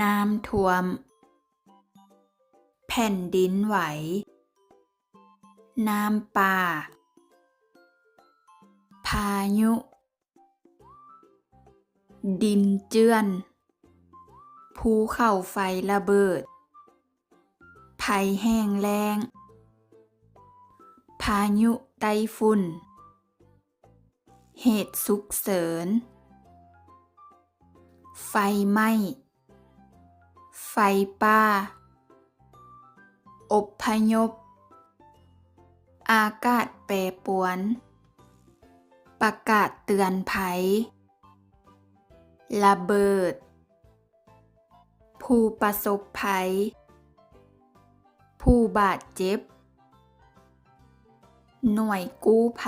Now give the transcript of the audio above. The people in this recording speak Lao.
ນ້ຳຖ້ວມ ແຜ່ນດິນໄຫວ ນ້ຳປ່າ ພາຍຸ ດິນເຈື່ອນ ພູເຂົາໄຟລະເບີດ ໄພແຫ້ງແລ້ງ ພາຍຸໄຕ້ຝຸ່ນ ເຫດສຸກເສີນ ໄຟໄໝ້ ໄຟປ່າ ອົບພະຍົບ ອາກາດແປປວນ ປະກາດເຕືອນໄພ ລະເບີດ ຜູ້ປະສົບໄພ ຜູ້ບາດເຈັບ ໜ່ວຍກູ້ໄພ